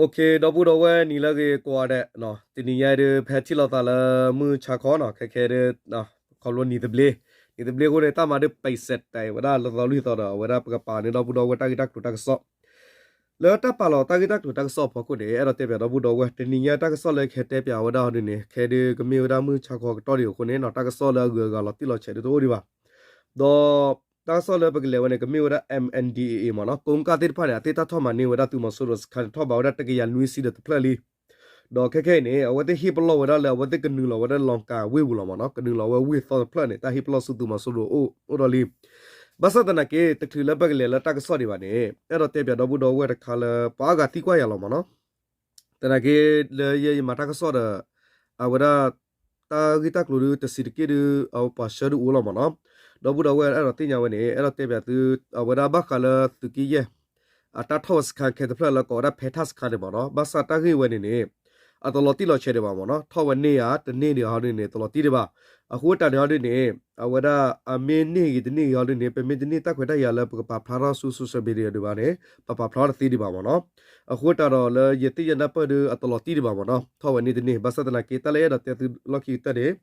ဒီပုၢ်ဒီဝဲၢ် နံၤလၢအဂ့ၤကိးဂၤဒဲး, တနံၤညါအံၤဒုး ဖဲထံၣ်လိာ်သးလၢမုၢ်ဆါခီနီၤ ခဲခဲဒုး ခီဖျိနံၤသဘျ့, နံၤသဘျ့အဃိန့ၣ် တၢ်မၤဒုးပံးစဲးတဲာ်ဝဲဒၣ်လၢသီလွံၢ်သီဒီး အဝဲဒၣ်ပကပာ်န့ၢ်ဒီပုၢ်ဒီဝဲၢ်တၢ်ဂ့ၢ်တၢ်ကျိၤတၢ်ကစီၣ် လၢတၢ်ပာ်လီၤတၢ်ဂ့ၢ်တၢ်ကျိၤတၢ်ကစီၣ်အဖီခိၣ်န့ၣ် အဲၣ်ဒိးတဲပၠးဒီပုၢ်ဒီဝဲၢ် တနံၤညါတၢ်ကစီၣ်လၢကဟဲတဲပၠးဝဲဒၣ်အီၤဒုးန့ၣ် ခဲဒုးကမ့ၢ်ဝဲဒၣ်မုၢ်ဆါခီကတီၢ်ဒံးအဃိန့ၣ်နီၤ တၢ်ကစီၣ်လၢအဂုၤအဂၤလီၤတံၢ်လီၤဆဲးဒုးတအိၣ်ဒံးဘၣ်. ဒီးတၢ်ကစီၣ်လၢပကလဲၤဝဲန့ၣ် ကမ့ၢ်ဝဲဒၣ် M N D A A မ့ၢ်နီၤ ကိကၣ်သ့ၣ်တဖၣ်န့ၣ် အသ့ၣ်တၢ်ထီၣ်မၤန့ၢ်ဝဲဒၣ်သုးမီၤစိရိၤစခါန့ၣ် ထီၣ်ဘးဝဲဒၣ်တကယၤနွံဆံဒီးတဖျၢၣ်လံ. ဒီးခဲခဲအံၤန့ၣ် အဝဲသ့ၣ်ဟ့ၣ်ပလီၢ်ဝဲဒၣ်လၢအဝဲသ့ၣ်ကနုာ်လီၤဝဲဒၣ်လီၤကၤဝ့ၢ်ပူၤလီၤမ့ၢ်နီၤ ကနုာ်လီၤဝဲဝ့ၢ်သီတဖျၢၣ်န့ၣ် တၢ်ဟ့ၣ်ပလီၢ်ဆူသုးမီၤစိရိၤအိၣ်အိၣ်ဒီးလံ. ဘၣ်ဆၣ်သနာ်က့ တချုးလၢပကလဲၤလၢတၢ်ကစီၣ်ဒံးဘၣ်န့ၣ် အဲၣ်ဒိးတဲပၠးဒီပုၢ်ဒီဝဲၢ်တခါလၢ ပှၤအါဂၤသံကွၢ်ယၤလီၤမ့ၢ်နီၤ သနာ်က့လၢယဲယမၤတၢ်ကစီၣ်ဒီး အဝဲဒၣ် တၢ်ဂ့ၢ်တၢ်ကျိၤဒုးတဆံးတက့ၢ်ဒုး အဝဲပှၤဆှၢဒုးအိၣ်လီၤမ့ၢ်နီၤ. ဒီပုၢ်ဒီဝဲၢ်အဲၣ်ဒိးသ့ၣ်ညါဝဲန့ၣ် အဲၣ်ဒိးတဲပၠးသု အဝဲဒၣ်ဘၣ်ဃးလၢသုးက့ယဲၢ် အတၢ်ထီၣ်ဝဲစခါခဲတဖျၢၣ်လၢကိးဝဲဒၣ် ဖဲထၣ်စခါန့ၣ်မ့ၢ်နီၤ ဘၣ်ဆၣ်တၢ်ဂ့ၢ်ဝဲန့ၣ်န့ၣ် အတလီၤတံၢ်လီၤဆဲးဒံးဘၣ်မ့ၢ်နီၤ ထီၣ်ဝဲန့ၢ်ဧါ တန့ၢ်ဒံးဟီဒုးန့ၣ် တလီၤတံၢ်ဒံးဘၣ်. အဃိတၢ်န့ၣ်ဟီဒုးန့ၣ် အဝဲဒၣ်အမ့ၢ်န့ၢ်ဂ့ၤတန့ၢ်ဂ့ၤဟီဒုးန့ၣ် ပမ့ၢ်တန့ၢ်တၢ်ခွဲးတၢ်ယာ်လၢပကပာ်ဖျါထီၣ်ဆူ social media ဒံးဘၣ်န့ၣ် ပပာ်ဖျါထီၣ်တသ့ဒံးဘၣ်မ့ၢ်နီၤ. အဃိတၢ်ဒီးလၢယသ့ၣ်ညါနၢ်ပၢၢ်ဒုး အတလီၤတံၢ်ဒံးဘၣ်မ့ၢ်နီၤ ထီၣ်ဝဲန့ၢ်တန့ၢ် ဘၣ်ဆၣ်သနာ်က့ တၢ်လၢယအဲၣ်ဒိးတဲသုလီၢ်ခံကတၢၢ်န့ၣ်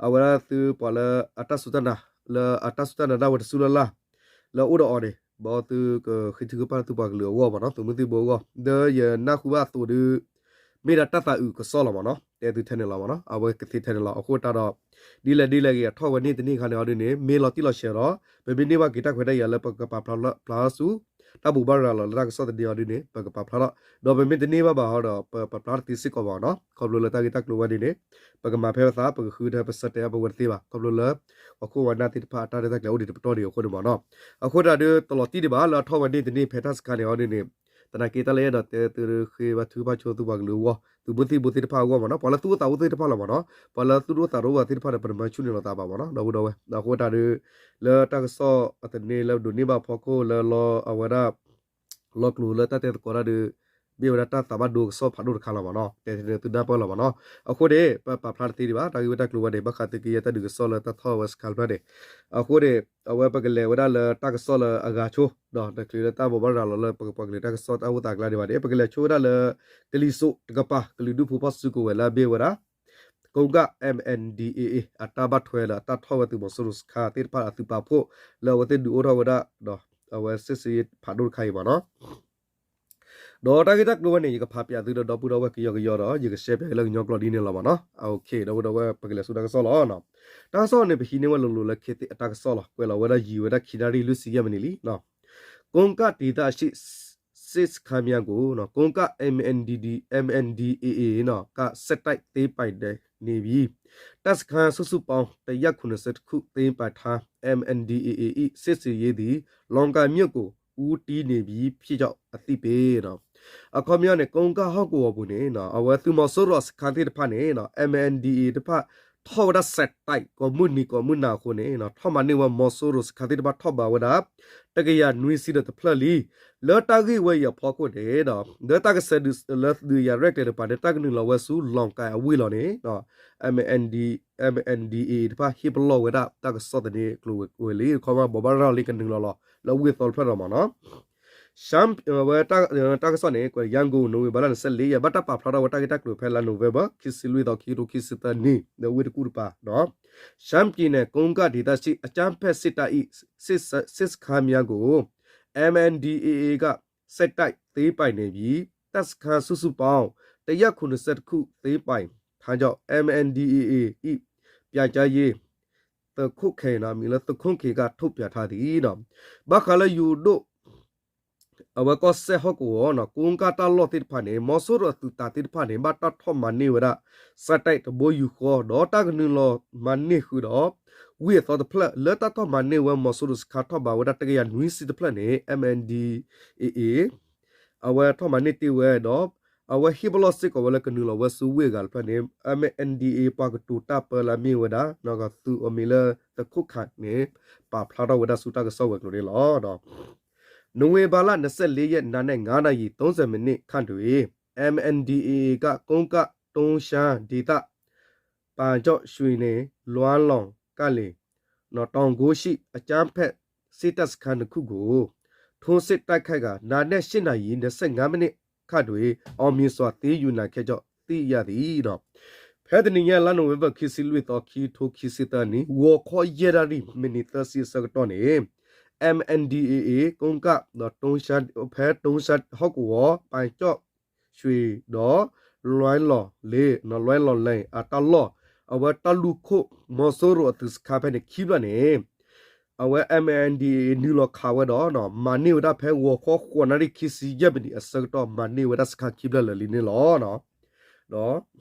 အဝဲဒၣ်သုပှၤလၢအတၢ်စူၢ်တၢ်နာ် လၢအတၢ်စူၢ်တၢ်နာ်ဒၣ်ဝဲတစူၢ်လၢ်လၢ် လၢအအိၣ်ဒီးအီၤန့ၣ် ဘၣ်သုကဃ့ထုကဖၣ်သုပှၤကလုာ်အဂီၢ်မ့ၢ်နီၤ သုးမုၢ်သံၣ်ဘိအဂီၢ် ဒီးယနၢ်ဟူဘၣ်အသိးဒုး မ့ၢ်ဒၣ်တၢ်သးအုးကစီၣ်လီၤမ့ၢ်နီၤ တဲသုထဲန့ၣ်လီၤမ့ၢ်နီၤ အဝဲကသ့ထဲန့ၣ်လီၤ. အဃိတၢ်ဒီး ဒ်လဲၣ်ဒ်လဲၣ်ဂ့ၤ အထီၣ်ဝဲန့ၢ်တန့ၢ်ခါန့ၣ်ဟီဒုးန့ၣ် မ့ၢ်လီၤတံၢ်လီၤဆဲးဒီး ပမ့ၢ်န့ၢ်ဘၣ်က့ၤတၢ်ခွဲးတၢ်ယာ်လၢပကပာ်ဖျါဖျါဆူ တၢ်ဘိးဘၣ်ရၤလီၤလၢတၢ်ကစီၣ်သန့ဟီဒုးန့ၣ် ပကပာ်ဖျါထီၣ် ဒီးပမ့ၢ်တန့ၢ်ဘၣ်ဘၣ်ဟီဒီး ပပာ်ဖျါတသ့စ့ၢ်ကီးဘၣ်နီၤ ခီဖျိလၢတၢ်ဂ့ၢ်တၢ်ကျိၤဝဲန့ၣ်န့ၣ် ပကမၤဖဲပသး ပကဃုထၢပဆၢတဲာ်အပဝဲတသ့ဘၣ် ခီဖျိလၢ ပှၤခိၣ်ဝဲနၢ်သ့ၣ်တဖၣ်အတၢ်ရဲၣ်တၢ်ကျဲၤအိၣ်ဒံးတပတီၢ်ဒံးအဃိန့ၣ်မ့ၢ်နီၤ. အဃိတၢ်ဒုးတလီၤတံၢ်ဒံးဘၣ်လၢအထီၣ်ဝဲန့ၢ်တန့ၢ်ဖဲထၣ်စခါန့ၣ်ဟီဒုးန့ၣ် သနာ်က့တၢ်လၢယအဲၣ်ဒိးတဲသုဃ့ဝဲထုကဖၣ်ဆိသုပှၤကလုာ်အဂီၢ် သုးမုၢ်သံၣ်ဘိသ့ၣ်တဖၣ်အဂီၢ်မ့ၢ်နီၤ ပှၤလၢသူၣ်အိၣ်သးအိၣ်သ့ၣ်တဖၣ်လီၤမ့ၢ်နီၤ ပှၤလၢသူၣ်ဒိၣ်သးဒိၣ်ဘၣ်သ့ၣ်တဖၣ်ဒီး ပတမၢဆူၣ်န့ၢ်လိာ်သးဘၣ်မ့ၢ်နီၤ ဒီပုၢ်ဒီဝဲၢ် အဃိတၢ်ဒုး လၢတၢ်ကစီၣ်အသန့လၢဒိးန့ၢ်ဘၣ်ဖီခိၣ်လၢလီအဝဲဒၣ် လီၤကျိၤလၢတၢ်တဲသကိးတၢ်ဒုး မ့ၢ်ဝဲဒၣ်တၢ်သးဘၣ်ဒိကစီၣ်ဖးဒိၣ်တခါလီၤမ့ၢ်နီၤ တဲသုနၢ်ပၢၢ်လီၤမ့ၢ်နီၤ အဃိန့ၣ် ပပာ်ဖျါတသ့ဒံးဘၣ် တၢ်ဂ့ၢ်ဝဲတၢ်ကျိၤဝဲန့ၣ် ဘၣ်ဃးသုးက့ယဲၢ်တၢ်ဒုးကစီၣ်လၢတၢ်ထီၣ်ဝဲစခါတဖျၢၣ်န့ၣ် အဃိန့ၣ် အဝဲပကလဲၤဝဲဒၣ်လၢတၢ်ကစီၣ်လၢအဂၤဆိ ဒီးတချုးလၢတၢ်ဘိးဘၣ်ရၤလီၤလၢပကပှၤကလုာ်တၢ်ကစီၣ်တၢ်အိၣ်သးအကျါဒံးဘၣ်န့ၣ် ပကလဲၤဆိဝဲဒၣ်လၢ ကလံၤစိးတကပၤ ကလုာ်ဒူၣ်ဖိဖီၣ်စုကဝဲၤလၢအမ့ၢ်ဝဲဒၣ် ကိကၣ် M N D A A အတၢ်ဘၣ်ထွဲလၢအတၢ်ထီၣ်ဝဲသုးမီၤစိရိၤစခါသ့ၣ်တဖၣ်အသုးပာ်ဖှိၣ် လၢအဝဲသ့ၣ်ဒုးအိၣ်ထီၣ်ဝဲဒၣ်ဒီး အဝဲစစ်ဆင်ရေးဖးဒိၣ်တခါအံၤမ့ၢ်နီၤ ဒီးတၢ်ဂ့ၢ်တၢ်ကျိၤဝဲန့ၣ် ယကဖးပၠးသုဒီးဒီပုၢ်ဒီဝဲၢ်ကယီကယီဒီး ယကရှဲပၠးလၢကညီကျိာ်ဒ်န့ၣ်လီၤမ့ၢ်နီၤ ဒီပုၢ်ဒီဝဲၢ် ပကလဲၤဆူတၢ်ကစီၣ်လီၤ. တၢ်ကစီၣ်န့ၣ် ပဟံးန့ၢ်ဝဲလိၤလိၤလၢခ့သ့ၣ်အတၢ်ကစီၣ်လီၤ ကွဲးလီၤဝဲဒၣ်ယံာ်ဝဲဒၣ်ခံနၣ်ရံၣ်လွံၢ်ဆံယဲၢ်မံးနံးလံ ကိုးကန့်ဒေသရှိ စစ်စခန်းများကို ကိုးကန့် M N D D M N D A A က ဆက်တိုက်သိမ်းပိုက်နေပြီး တပ်စခန်းစုစုပေါင်း တစ်ရာခုနှစ်ဆယ့်တစ်ခု သိမ်းပိုက်ထား M N D A A ၏ စစ်ဆင်ရေးသည် လောင်ကၢ်မြို့ကို ဦးတည်နေပြီဖြစ်ကြောင်း အသိပေး အခီပညီန့ၣ် ကိကၣ်ဟီၣ်ကဝီၤပူၤန့ၣ် အဝဲသုးမီၤစိရိၤအစခန်းသ့ၣ်တဖၣ်န့ၣ် M N D A A တဖၣ် ထီၣ်ဝဲဒၣ် ဆက်တိုက် ကိးမုၢ်နံၤကိးမုၢ်နၤအဃိန့ၣ် ထီၣ်မၤန့ၢ်ဝဲမီၤစိရိၤစခန်းသ့ၣ်တဖၣ်ထီၣ်ဘးဝဲဒၣ် တကယၤနွံဆံဒီးတဖျၢၣ်လံ. လၢတၢ်ဂ့ၢ်ဝဲအံၤအဖီခိၣ်န့ၣ် လၢတၢ်ကဆဲးဒုးလၢသုးယၤရဲၣ်ကျဲၤတကပၤန့ၣ် တၢ်ကနုာ်လီၤဝဲဆူ လောင်ကၢ်အဝ့ၢ်လီၤန့ၣ် M N D M N D A A တဖၣ်ဟ့ၣ်ပလီၢ်ဝဲဒၣ်တၢ်ကစီၣ်သန့ကျိၤဝဲၤကွဲၤလံ ခီမီဘိးဘၣ်ရၤလံကနုာ်လီၤလီၤ လၢဝ့ၢ်သီတဖျၢၣ်ဒီးမ့ၢ်နီၤ ရှမ်း ဝဲတၢ်ကစီၣ်န့ၣ် ကွဲး ရန်ကုန် နိဝင်ဘာလ နှစ်ဆယ့်လေးရက် ဘၣ်တၢ်ပာ်ဖျါထီၣ်ဝဲတၢ်ဂ့ၢ်တၢ်ကျိၤဖဲလါ November ခံဆံလွံၢ်သီ ခံကထိခံဆံသၢနံၣ် လၢဝ့ၢ်တကူၣ်တပၤ ရှမ်းပြည်နယ် ကိုးကန့်ဒေသရှိ အကြမ်းဖက်စစ်တပ်၏ စစ်စခန်းများကို M N D A A က ဆက်တိုက်သိမ်းပိုက်နေပြီး တပ်စခန်းစုစုပေါင်း တစ်ရာခုနှစ်ဆယ့်တစ်ခု သိမ်းပိုက်ထားကြောင်း M N D A A ၏ ပြန်ကြားရေး သုးခိၣ်ခဲ မ့ၢ်လၢ သုးခိၣ်ခဲ က ထုတ်ပြန်ထားသည် ဘၣ်ဃးလၢယိၤဒိၣ် အဝဲကီၢ်စဲၣ်ဟီၣ်ကဝီၤ ကိကၣ်တၢ်လီၢ်သ့ၣ်တဖၣ်န့ၣ် မီၤစိရိၤအသုးတၢ်သ့ၣ်တဖၣ်န့ၣ် ဘၣ်တၢ်ထီၣ်မၤန့ၢ်ဝဲဒၣ် စဲးတဲး တဘိယူၢ်ဃီ ဒီးတၢ်ကနုာ်လီၤမၤန့ၢ်ဃုာ်ဒီး ဝ့ၢ်အသီတဖျၢၣ် လၢတၢ်ထီၣ်မၤန့ၢ်ဝဲမီၤစိရိၤစခါထီၣ်ဘးဝဲဒၣ် တကယၤနွံဆံတဖျၢၣ်န့ၣ် M N D A A အဝဲထီၣ်မၤန့ၢ်တ့ၢ်ဝဲဒီး အဝဲဟ့ၣ်ပလီၢ်စ့ၢ်ကီးဝဲလၢကနုာ်လီၤဝဲဆူဝ့ၢ်အဂၤတဖျၢၣ်န့ၣ် M N D A A ပှၤကတိၤတၢ်ပၢလၢအမ့ၢ်ဝဲဒၣ် သုးအမံၤလၢ သုးခိၣ်ခဲန့ၣ် ပာ်ဖျါထီၣ်ဝဲဒၣ်ဆူတၢ်ကစီၣ်ဝဲၤကျိၤန့ၣ်လီၤ. နိုဝင်ဘာလ နှစ်ဆယ့်လေးရက် နံနက် ငါးနာရီ သုံးဆယ်မိနစ်ခန့်တွင် M N D A A က ကိုးကန့် တုန်းရှမ်းဒေသ ပန်ကျော့ရွှေနယ် လွမ်းလောင်ကၣ်လင် တောင်ကုန်းရှိ အကြမ်းဖက်စစ်တပ်စခန်းနှစ်ခုကို ထိုးစစ်တိုက်ခိုက်က နံနက် ရှစ်နာရီ နှစ်ဆယ့်ငါးမိနစ် ခၣ်ဒွံ အောင်မြင်စွာ သီးယူနန်ခဲကြောင်း သိရသည် ဒီး ဖဲတနံၤညါ လါနိၣ်ဝ့ဘၢၣ် ခံဆံလွံၢ်သီ ခံကထိခံဆံသၢနံၣ် ဂီၤခီယဲၢ်နၣ်ရံၣ် မံးနံးသၢဆံ အဆၢကတီၢ်န့ၣ် MNDAA ကိကၣ် ဖဲတိၤရှါဟီၣ်ကဝီၤ ပၢ်ကၠီၣ်ရွှ့ၣ် ဒီး လွဲလီၤလ့ လွဲလီၤလဲၣ် အတၢ်လီၢ် အဝဲတၢ်လူၢ်ခိၣ် မီၤစိရိၤအသုးစခါဖဲန့ၣ် ခံဖျၢၣ်န့ၣ် အဝဲ MNDAA နုာ်လီၤခးဝဲဒီး မၤန့ၢ်ဝဲဒၣ်ဖဲဂီၤခီဃိးနၣ်ရံၣ် ခံဆံယဲၢ်မံးနံး အဆၢကတီၢ် မၤန့ၢ်ဝဲဒၣ်စခါခံဖျၢၣ်လၢာ်လံန့ၣ်လီၤ.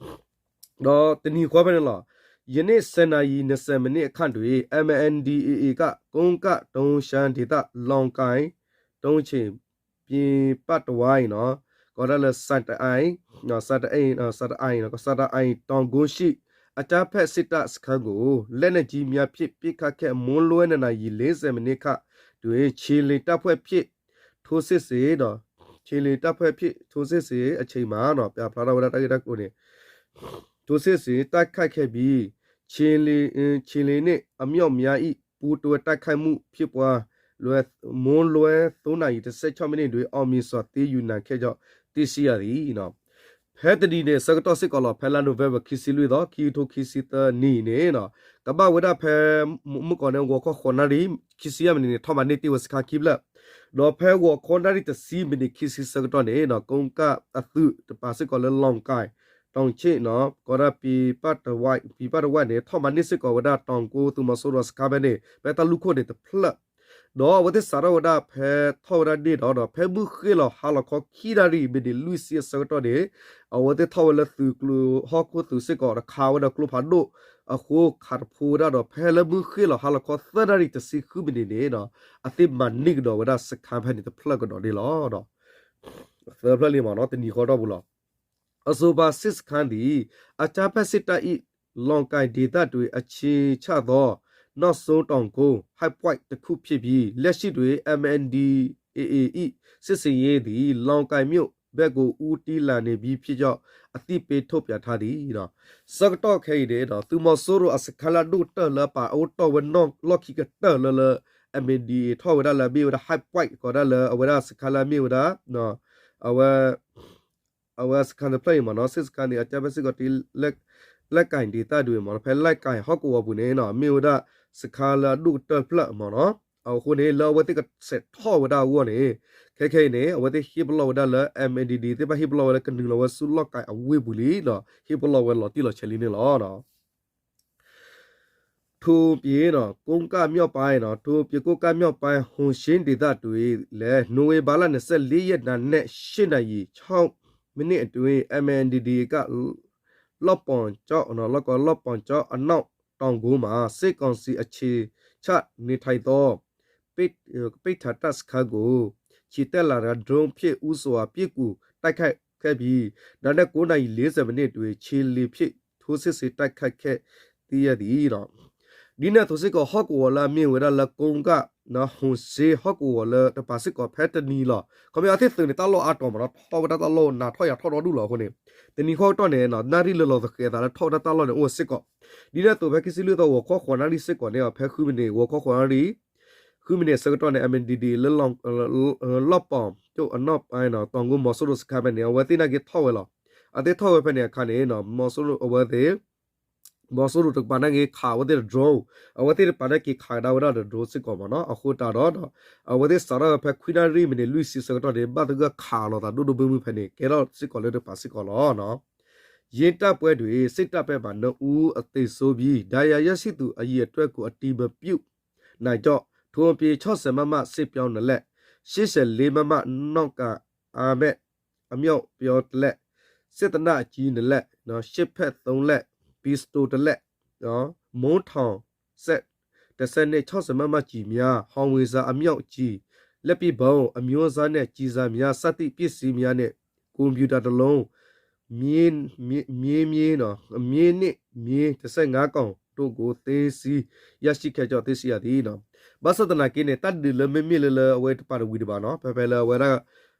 ဒီး ဒီးတနံၤဃီဖဲန့ၣ်လီၤ. ယန့ၢ် ဆယ်နာရီ နှစ်ဆယ်မိနစ် အခန့်တွင် MNDAA က ကိကၣ် တိၤရှါဒေသ လောင်ကိုင် တုံးချေ ပြံပတဝါအံၤနီၤ ကိးဒၣ်လၢ စတအံ စတအံ စတအံ တောင်ကုန်းရှိ အကြမ်းဖက်စစ်တပ်စခန်းကို လက်နက်ကြီးများဖြင့် ပစ်ခတ်ခဲ့ မွန်းလွဲ နှစ်နာရီ လေးဆယ်မိနစ်ခန့်တွင် ခြေလျင်တပ်ဖွဲ့ဖြင့် ထိုးစစ်ဆင် ဒီး ခြေလျင်တပ်ဖွဲ့ဖြင့် ထိုးစစ်ဆင်အချိန်မှာ ပျးဖျါထီၣ်ဝဲဒၣ်တၢ်ဂ့ၢ်တၢ်ကျိၤန့ၣ် ထိုးစစ်ဆင်တိုက်ခိုက်ခဲ့ပြီး ခြေလျင် ခြေလျင်နှင့် အမြောက်များ၏ ပူးတွဲတိုက်ခိုက်မှု ဖြစ်ပွားလွဲ မွန်းလွဲ သုံးနာရီ တစ်ဆယ့်ခြောက်မိနစ်တွင် အောင်မြင်စွာ သိမ်းယူနိုင်ခဲ့ကြောင်း သိရှိရသည် ဖဲတနံၤန့ၣ် ဆၢကတီၢ်စ့ၢ်ကီးလီၤ ဖဲလါနိၣ်ဝ့ဘၢၣ် ခံဆံလွံၢ်သီ ခံကထိခံဆံသၢနံၣ်န့ၣ် ကဘၣ်ဝဲဒၣ်ဖဲ မုၢ်ကီၢ်န့ၣ် ဂီၤခီဃိးနၣ်ရံၣ် ခံဆံယဲၢ်မံးနံးန့ၣ် ထီၣ်မၤန့ၢ်တ့ၢ်ဝဲစခါခံဖျၢၣ် ဒီးဖဲဂီၤခီနၣ်ရံၣ်တဆံမံးနံးခံဆံဆၢကတီၢ်န့ၣ် ကိကၣ်အသုးတပၤစ့ၢ်ကီးလၢ လောင်ကိုင် တောင်ချေနီၤ ကိးဒၣ် ပြံပတဝါ ပြံပတဝါန့ၣ် ထီၣ်မၤန့ၢ်စ့ၢ်ကီးဝဲဒၣ် တောင်ကုန်း သုးမီၤစိရိၤစခါဖဲန့ၣ် ဖဲတၢ်လူၢ်ခိၣ်န့ၣ်တဖျၢၣ် ဒီးအဝဲသ့ၣ်စးထီၣ်ဝဲဒၣ်ဖဲထီၣ်ဝဲဒၣ်န့ၣ်ဒီး ဒီးဖဲမုၢ်ဃ့ၢ်လီၤဟါလီၤခီခံနၣ်ရံၣ် မံးနံးလွံၢ်ဆံအဆၢကတီၢ်န့ၣ် အဝဲသ့ၣ်ထီၣ်ဝဲလၢသုးကျိၤဟီၣ်ခိၣ်သုးစ့ၢ်ကီး တခးဝဲဒီးကျိဖးဒိၣ်အဃိ ခးတဖိဝဲဒၣ်ဒီး ဖဲလၢမုၢ်ဃ့ၢ်လီၤဟါလီၤခီသၢနၣ်ရံၣ်တဆံဃုမံးနံးန့ၣ်ဒီး အသ့ၣ်မၤန့ၢ်ကဒီးဝဲဒၣ်စခါဖဲန့ၣ်တဖျၢၣ်ကဒီးန့ၣ်လီၤ. သၢဖျၢၣ်လံမ့ၢ်နီၤ တနံၤဃီထီၣ်ပူၤလီၤ. အဆိုပါစစ်စခန်းသည် အကြမ်းဖက်စစ်တပ်၏ လောင်ကိုင်ဒေသတွင် အခြေချသော နောက်ဆုံးတောင်ကုန်း hard point တစ်ခုဖြစ်ပြီး လက်ရှိတွင် MNDAA ၏ စစ်ဆင်ရေးသည် လောင်ကိုင်မြို့ဘက်ကို ဦးတည်လာနေပြီဖြစ်ကြောင်း အသိပေးထုတ်ပြန်ထားသည် ဆၢကတီၢ်ခဲအံၤန့ၣ်ဒီး သုးမီၤစိရိၤအစခါလၢအဒိၣ်ကတၢၢ်လၢအပာ်အိၣ်တီၢ်ဝဲနီၢ်လီၢ်ခံကတၢၢ်လၢလၢ MNDAA ထီၣ်ဝဲဒၣ်လၢအမ့ၢ်ဝဲဒၣ် hard point ကိးဒၣ်လၢအဝဲဒၣ်စခါလၢအမ့ၢ်ဝဲဒၣ် အဝဲ အဝဲစခါတဖျၢၣ်အံၤမ့ၢ်နီၤ စစ်စခန်းသည် အကြမ်းဖက်စစ်ကောင်စီ လက်ကိုင်ဒေသတွင် မ့ၢ်နီၤ ဖဲလၢၢ်ကၠံၣ်ဟီၣ်ကဝီၤပူၤန့ၣ်နီၤ မ့ၢ်ဝဲဒၣ်စခါလၢအဒိၣ်ကတၢၢ်တဖျၢၣ်မ့ၢ်နီၤ အဃိန့ၣ် လၢအဝဲသ့ၣ်ကဆဲးထီၣ်ဝဲဒၣ်အဂီၢ်န့ၣ် ခဲခဲအံၤန့ၣ် အဝဲသ့ၣ်ဟ့ၣ်ပလီၢ်ဝဲဒၣ်လၢ MNDAA သ့ၣ်တဖၣ်ဟ့ၣ်ပလီၢ်ဝဲလၢကနုာ်လီၤဝဲဆူလၢၢ်ကၠံၣ်အဝ့ၢ်ပူၤလံဒီး ဟ့ၣ်ပလီၢ်ဝဲလီၤတံၢ်လီၤဆဲးလံန့ၣ်လီၤ. ထို့ပြင် ကိုးကန့်မြောက်ပိုင်းနော် ထို့ပြင် ကိုးကန့်မြောက်ပိုင်း ဟိုၣ်ရှင်းဒေသတွင်လည်း နိုဝင်ဘာလ နှစ်ဆယ့်လေးရက် နံနက် ရှစ်နာရီ ခြောက်မိနစ်အတွင်း MNDAA က လော့ပွန်ကျောင်းနော် လော့ပွန်ကျောင်းအနောက်တောင်ကုန်းမှာ စစ်ကောင်စီအခြေချနေထိုင်သော ပိတ် ပိတ်ထန်တပ်စခန်းကို ချီတက်လာတဲ့ drone ဖြင့် ဦးစွာ ပစ်ကူတိုက်ခိုက်ခဲ့ပြီး နံနက် ကိုးနာရီ လေးဆယ်မိနစ်တွင် ခြေလျင်ဖြင့် ထိုးစစ်ဆင်တိုက်ခိုက်ခဲ့ သိရသည် ဒ်န့ၣ်အသိးစ့ၢ်ကီး ဟီၣ်ကဝီၤလၢအမ့ၢ်ဝဲဒၣ်လၢကိကၣ် ဟိၣ်စ့ဟီၣ်ကဝီၤလၢတပၤစ့ၢ်ကီး ဖဲတနံၤလီၤ. ခီပညီအဝဲသ့ၣ်သုးန့ၣ် တၢ်လီၢ်အါတီၤမ့ၢ်နီၤ ထီၣ်ဝဲဒၣ်တၢ်လီၢ်နးထီၣ်ယၤထီၣ်ဒီဒူၣ်လီၤအဃိန့ၣ် တနံၤဃီကတီၢ်န့ၣ် နၣ်ရံၣ်လၢလီၤသဃဲၤအသးလၢထီၣ်ဝဲဒၣ်တၢ်လီၢ်န့ၣ် အိၣ်ဝဲစ့ၢ်ကီး ဒ်န့ၣ်အသိးဖဲခံဆံလွံၢ်သီ ဂီၤခီဃိးနၣ်ရံၣ်စ့ၢ်ကီးန့ၣ် ဖဲဃုမံးနံး ဂီၤခီဃိးနၣ်ရံၣ် ဃုမံးနံးအဆၢကတီၢ်န့ၣ် MNDAA လၢ လီၢ်ပီၤကၠိၣ်အနီၢ်ပၤနီၤ တီၤကိမီၤစိရိၤစခါဖဲန့ၣ် အဝဲသ့ၣ်နာ်က့ထီၣ်ဝဲလီၤ. အဝဲသ့ၣ်ထီၣ်ဝဲဖဲန့ၣ်အခါန့ၣ် မီၤစိရိၤအဝဲသ့ၣ် မီၤစိရိၤတကပၤနာ်က့ခးအဝဲသ့ၣ်ဒီး drone အဝဲသ့ၣ်တကပၤနာ်က့ခးကဒါဝဲဒၣ်ဒီး drone စ့ၢ်ကီးမ့ၢ်နီၤ အဃိတးဒီး အဝဲသ့ၣ်စးထီၣ်ဝဲဖဲခွံနၣ်ရံၣ်မံးနံးလွံၢ်ဆံဆၢကတီၢ်န့ၣ် ဘၣ်သဂၢၢ်ခးလီၤသးဒိၣ်ဒိၣ်မုၢ်မုၢ်ဖဲန့ၣ် ကဲထီၣ်စ့ၢ်ကီးလၢတပၤစ့ၢ်ကီးလီၤ. ယင်းတိုက်ပွဲတွင် စစ်တပ်ဘက်မှ နှစ်ဦးသေဆုံးပြီး ဒဏ်ရာရရှိသူအရေအတွက်ကို အတည်မပြု နိုင်ကြောင်း ထိုင်အပြင် ခြောက်ဆယ်မမ စစ်ပြောင်းနှစ်လက်၊ ရှစ်ဆယ်လေးမမ နောက်ခံအားမဲ့ အမြောက်ပြောတစ်လက်၊ စက်သေနတ်ကြီးနှစ်လက်၊ ရှစ်ဖက်သုံးလက်၊ ပီစတိၣ်တစ်လက်၊ မိုင်းထောင်စက်တစ်စက်နှင့် ခြောက်ဆယ်မမကျည်များ၊ ဟောင်ဝစ်ဇာအမြောက်ကျည်၊ လက်ပစ်ဗုံးအမျိုးအစားနှင့် ကျည်ဆံများ စသည့်ပစ္စည်းများနှင့် ကွန်ပျူတာတစ်လုံး မြေ မြေ မြေ မြေ မြေ မြေ နှင့် မြေ တစ်ဆယ့်ငါးကောင်တို့ကို သိမ်းဆည်းရရှိခဲ့ကြောင်း သိရှိရသည် ဘၣ်ဆၣ်သနာ်က့န့ၣ် တၢ်ဒုးလၢမ့မ့ၢ်လၢလၢအဝဲတပၤတဝံၤတဘၣ်နီၤ ဖဲဖဲလၢအဝဲဒၣ်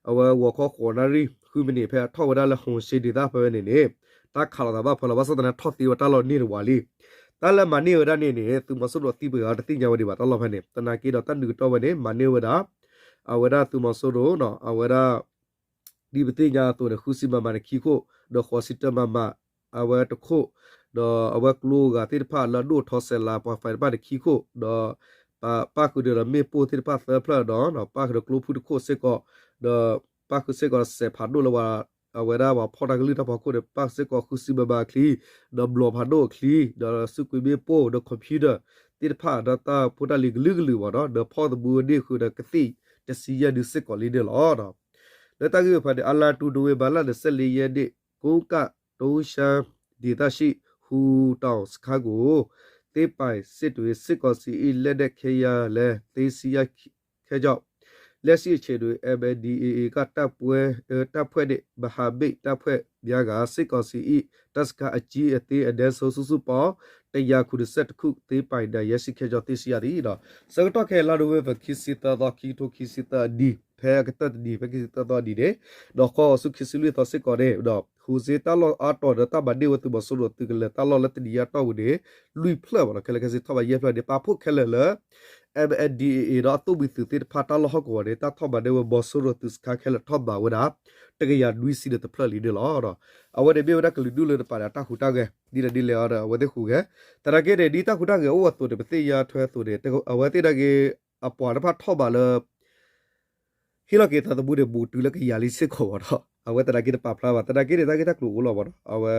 အဝဲဂီၤခီဃိးနၣ်ရံၣ် ဃုမံးနံး ဖဲအထီၣ်ဝဲဒၣ်လၢ ဟိၣ်စ့ဒေသဖဲဖဲန့ၣ်န့ၣ် တၢ်ခးလိာ်သးဘၣ်ဖဲလီၤ ဘၣ်ဆၣ်သနာ်က့ထီၣ်သ့ဝဲတၢ်လီၢ်န့ၢ်တဝံၤလံ တၢ်လၢမၤန့ၢ်ဝဲဒၣ်န့ၣ်န့ၣ် သုးမီၤစိရိၤသံပှဲၤဂၤတသ့ၣ်ညါဝဲဒံးဘၣ်တၢ်လီၢ်ဖဲန့ၣ် သနာ်က့ဒီးတၢ်ဒုးကတီၢ်ဝဲန့ၣ် မၤန့ၢ်ဝဲဒၣ် အဝဲဒၣ်သုးမီၤစိရိၤ အဝဲဒၣ် ဒ်ပသ့ၣ်ညါအသိးန့ၣ် ဃုဆံ MM န့ၣ်ခံခိၣ်, ဒီးဃိးဆံတၢ MM အဝဲတခိၣ်, ဒီးအဝဲကျိဂၤသ့ၣ်တဖၣ်လၢအဒိၣ်ထီစဲးလၤ ပှၤ fighter တဖၣ်န့ၣ်ခံခိၣ်, ဒီးပၣ်ဃုာ်ဒီးမ့ၣ်ပိၢ်သ့ၣ်တဖၣ်သၢဖျၢၣ်ဒီး ပၣ်ဃုာ်ဒီးကျိဖုတခိၣ်စ့ၢ်ကီး, ဒီးပၣ်ဃုာ်စ့ၢ်ကီးဒီးစဲးဖးဒိၣ်လၢ အဝဲဒၣ်ပှၤဖီၣ်တၢ်ကလုၢ်တၢ်ဖီခိၣ်န့ၣ် ပၣ်ဃုာ်စ့ၢ်ကီးဃုဆံ MM အချံ, ဒီးဘျီးဖးဒိၣ်အချံ, ဒီးစုကွံာ်မ့ၣ်ပိၢ်, ဒီး computer သ့ၣ်တဖၣ်, ဒီးတၢ်ဖိတၢ်လံၤကလုာ်ကလုာ်ဘၣ်ဒီး ဒီးဖီၣ်သမူအဒ့ၣ်ဃုာ်ဒီးကသ့ၣ်တဆံယဲၢ်ဒုစ့ၢ်ကီးလံန့ၣ်လီၤ. လၢတၢ်ဂ့ၢ်ဝဲဖဲန့ၣ် အလါတူ နိၣ်ဝ့ဘၢၣ်လါ နံၣ်သၢလံယဲၢ်နံၣ် ကိကၣ် တိရှါ ဒံသၣ်ၡံၣ် ဟူးတီၣ်စခါကိၣ် သ့ပၢ်စ့ၣ်တွ့ စစ်ကောင်စီ လက်နက်ခဲယမ်းလည်း သိမ်းဆည်းရခဲ့ကြောင်း လက်ရှိအချိန်တွင် MNDAA ကတပ်ဖွဲ့ တပ်ဖွဲ့နှင့် မဟာမိတ်တပ်ဖွဲ့များက စစ်ကောင်စီ၏ တပ်စခန်းအကြီးအသေး အနည်းဆုံး စုစုပေါင်း တစ်ရာခုနှစ်ဆယ့်တစ်ခု သိမ်းပိုက်နိုင်ရရှိခဲ့ကြောင်း သိရှိရသည် ဒီး ဆၢကတီၢ်ခဲအံၤ လါနိၣ်ဝ့ဘၢၣ် ခံဆံသၢသီ ခံကထိခံဆံသၢအနံၤ ဖဲအကတၢၢ်တနံၤ ဖဲခံဆံသၢသီအနံၤန့ၣ် ဒီးဃီအီၤဆူခံဆံလွံၢ်သီစ့ၢ်ကီးန့ၣ် ဒီး ဟူးစ့တၢ်လီၢ်အါတီၤဒီး တၢ်မၤန့ၢ်ဝဲသုးမီၤစိရိၤသုးကလၢၤတၢ်လီၢ်လၢတနံၤညါတီၢ်ပူၤန့ၣ် လွံၢ်ဖျၢၣ်ဘၣ်ဒီး ခဲလၢာ်ခဲဆ့ထီၣ်ဘၣ်ယဲၢ်ဖျၢၣ်န့ၣ် ပာ်ဖှိၣ်ခဲလၢာ်လၢ MNDAA ဒီးအသုးမုၢ်သုးသ့ၣ်တဖၣ်တၢ်လီၢ်ဟီၣ်ကဝီၤန့ၣ် တၢ်ထီၣ်မၤန့ၢ်ဝဲမီၤစိရိၤသုးစခါခဲလၢာ်ထီၣ်ဘၣ်ဝဲဒၣ် တကယၤနွံဆံဒီးတဖျၢၣ်လံန့ၣ်လီၤ. အဝဲန့ၣ်မ့ၢ်ဝဲဒၣ်ကလုာ်ဒူၣ်လၢတပၤန့ၣ် အတၢ်ဟူးတၢ်ဂဲၤ ဒ်လဲၣ်ဒ်လဲၣ်အီၤဒီး အဝဲသ့ၣ်ဟူးဂဲၤ သနာ်က့န့ၣ် ဒ်တၢ်ဟူးတၢ်ဂဲၤအိၣ်အသိးန့ၣ် ပသ့ၣ်ညါထွဲအသိးန့ၣ် အဝဲသ့ၣ်နာ်က့ အပှၤတဖၣ်ထီၣ်ဘၣ်လၢ ဟ့ၣ်လီၤက့ၤသးသမူန့ၣ် ဘူးတုၤလၢကယၤလံစ့ၢ်ကီးဘၣ်ဒီး အဝဲသနာ်က့တပာ်ဖျါဘၣ် သနာ်က့န့ၣ် တၢ်ဂ့ၢ်တၢ်ကျိၤအိၣ်လီၤဘၣ်ဒီး အဝဲ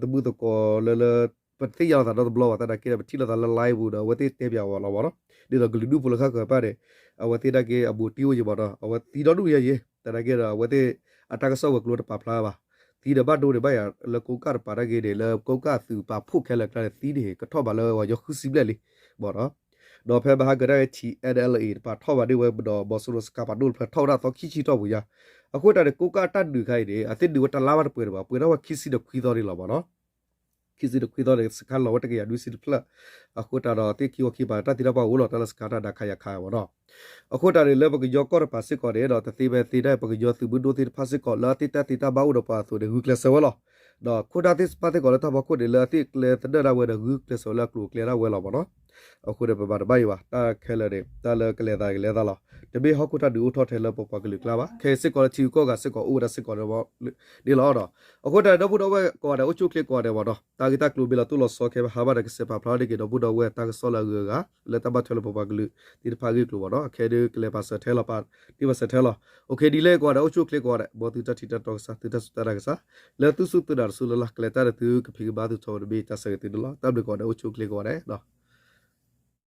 သမုၢ်သကိးလၢလၢ ပတသ့ၣ်ညါလီၤသးဒီတဘျီဘၣ် သနာ်က့ဒီး ပထံၣ်လိာ်သးလၢ live ပူၤဒီး အဝဲသ့ၣ်တဲပၠးဝဲလီၤဘၣ်ဒီး ဒ်သိးကလုာ်ဒူၣ်ဖိလၢဃၣ်ဃၢၤတဖၣ်န့ၣ် အဝဲသ့ၣ်နာ်က့အဘူးတံၢ်အိၣ်ယံၤဘၣ်ဒီး အဝဲသံဒီဒူၣ်ယဲယဲ သနာ်က့ဒီး အဝဲသ့ၣ်အတၢ်ကစီၣ်ဝဲၤကျိၤတပာ်ဖျါဘၣ် သံဒီးဘၣ်ဒိန့ၣ် ဘၣ်ယၤလၢကိကၣ်တပၤနာ်က့န့ၣ် လၢကိကၣ်အသုးပာ်ဖှိၣ်ခဲလၢာ်အကျါန့ၣ် သံန့ၣ် ကထီၣ်ဘၣ်လၢပှၤကညီဃုဆံဘျဲၣ်လံ ဘၣ်ဒီး ဒီးဖဲမဟါကတၢၢ် TNLA တပၤထီၣ်ဘၣ်ဒ့ၣ်ဝဲဒီး မီၤစိရိၤစခါပာ်ဒိၣ်တဖျၢၣ်ထီၣ်ဝဲဒၣ်သီခံဆံတီၢ်ပူၤညါ အဃိတၢ်န့ၣ် ကိကၣ်အတၢ်ဒုးခါအံၤန့ၣ် အသ့ၣ်ဒုးဝဲတလါဘၣ်တပှဲၤဒံးဘၣ် ပှဲၤထီၣ်ဝဲခံဆံဒီးခွံသီန့ၣ်လီၤဘၣ်ဒီး ခံဆံဒီးခွံသီန့ၣ် စခါလီၤဝဲတကယၤနွံဆံတဖျၢၣ် အဃိတၢ်ဒီးသ့ၣ်ခံဝီခံပၤ တၢ်သံတၢ်ပှၢ်အိၣ်လီၤ တၢ်လၢစခါတၢ်ဒၣ်ခါယၤခါဘၣ်ဒီး အဃိတၢ်န့ၣ် လၢပကညီကီၢ်တပၤစ့ၢ်ကီးန့ၣ်ဒီး တသ့ဖဲသ့ဒၣ် ပကညီသုးမုၢ်ဒိၣ်သ့ၣ်တဖၣ်စ့ၢ်ကီး လၢအသ့ၣ်တၢ်သံတၢ်ဘၣ်အိၣ်ဒီးပှၤအသိးန့ၣ် ဂုာ်ကျဲးစၢးဝဲလီၤ. ဒီးခိၣ်နၢ်သ့ၣ်တဖၣ်စ့ၢ်ကီးလၢတၢ်ဖီခိၣ်န့ၣ် လၢအသ့ၣ်ကျဲသနၢၣ်ဒၣ်ဝဲဒီး ဂုာ်ကျဲးစၢးဝဲလၢအကျိၤအကျဲဒၣ်ဝဲလီၤဘၣ်ဒီး အဃိန့ၣ် ပမၤတဘၣ်အံၤဘၣ် တၢ်ခဲလၢာ်န့ၣ် တၢ်လၢကလဲၤသးကလဲၤသးလီၤ. တမ့ၢ်ဟီၣ်ခိၣ်တၢ်ဒုးအိၣ်ထီၣ်ထဲလၢပပှၤကလုာ်ကျါဘၣ် ခဲအံၤစ့ၢ်ကီးလၢထံဂုၤကီၢ်ဂၤစ့ၢ်ကီးအိၣ်ဝဲဒၣ်စ့ၢ်ကီးန့ၣ်လီၤ. အဃိတၢ်န့ၣ် ဒီပုၢ်ဒီဝဲၢ်ကိးဂၤဒဲး အိၣ်ဆူၣ်အိၣ်ချ့ကိးဂၤဒဲးဘၣ်ဒီး တၢ်ဂ့ၢ်တၢ်ကျိၤမ့ၢ်လီၤတိၢ်လီၤဆီခဲအံၤ ဟါဘၣ်ဒီးကစဲးပာ်ဖျါထီၣ်န့ၢ်က့ၤ ဒီပုၢ်ဒီဝဲၢ်တၢ်ကစီၣ်လၢအဂုၤအဂၤ လၢတၢ်ဘၣ်ထွဲလၢပပှၤကလုာ်သ့ၣ်တဖၣ်အဂ့ၢ်အကျိၤဘၣ်ဒီး အခဲဒုးကလဲၤပာ်စၢၤထဲလီၤ ပာ်တ့ၢ်ပာ်စၢၤထဲလီၤ. အိၣ်ခ့ ဒ်လဲၣ်ကိးဂၤဒဲး အိၣ်ဆူၣ်အိၣ်ချ့ကိးဂၤဒဲး မ်သုတၢ်ထံၣ်တၢ်တီကစၢ် သုတၢ်စူၢ်တၢ်နာ်ကစၢ် လၢသုစူၢ်သုနာ်တစူၢ်လၢ်လၢ် ကလဲၤတၢ်ဒီးသုကဖံးကမၤသုထီဘိတဘ့ၣ် တၢ်ဆၢဂ့ၤသုန့ၣ်လီၤ. တၢ်ဘျုးကိးဂၤဒဲး အိၣ်ဆူၣ်အိၣ်ချ့ကိးဂၤဒဲး